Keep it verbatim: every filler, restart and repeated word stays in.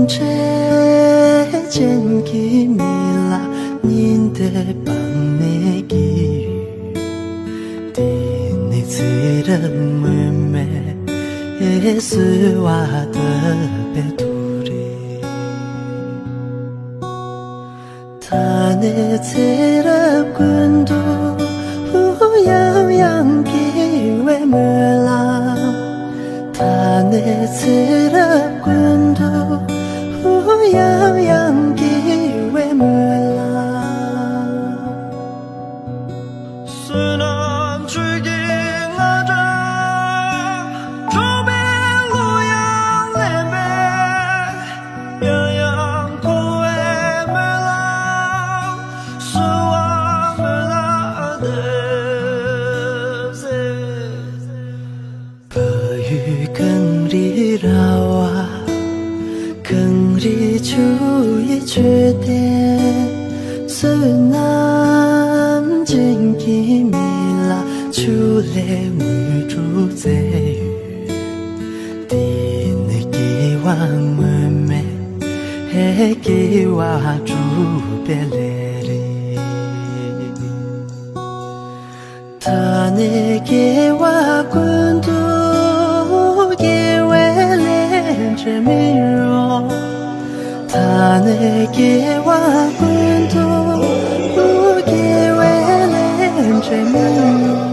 འཕྲལ་ཅན་གྱི་མི་ལ་ཉིན་དེ་སྤངས་ནས་སྐྱེས་ཡོད། དེ་ནི་ཚེ་རབས་སྔོན་མའི་གསོལ་བ་བཏབ་པའི་དུས་རེད། ད་ནི་ཚེ་རབས་ཀུན་ཏུ་ཡང་ཡང་སྐྱེ་བའི་སྨོན་ལམ། ད་ནི་ཚེ་རབས་ཀུན་ཏུ་ཡང་ཡང་སྐྱེ་བའི་སྨོན་ལམ། བསོད་ནམས་ཆོས་ཀྱི་རྔ་སྒྲ་སྒྲོག་པའི་གླུ་དབྱངས་ལེན་པས། ཡང་ཡང་འཁོར་བའི་སྨོན་ལམ་གསོལ་བ་སྨོན་ལམ་འདེབས་ཟེར། བལ་ཡུལ་གངས་རིའི་ར་བ། གངས་རིའི་ཆུ་ཡི་མཆོད་རྟེན། བསོད་ནམས་ཅན་གྱི་མི་ལ་ཆུ་ལས་དངོས་གྲུབ་བཙལ་ཡོད། དེ་ནི་སྐྱེ་བ་སྔོན་མའི་སྐྱེ་བ་སྒྲུབ་པའི་ལས་རེད། ད་ནི་སྐྱེ་བ་ཀུན་ཏུ་དགེ་བའི་ལས་འབྲས་སྨིན་རོགས། ད་ནི་སྐྱེ་བ་ཀུན་ཏུ་དགེ་བའི་ལས་འབྲས་སྨིན་རོགས།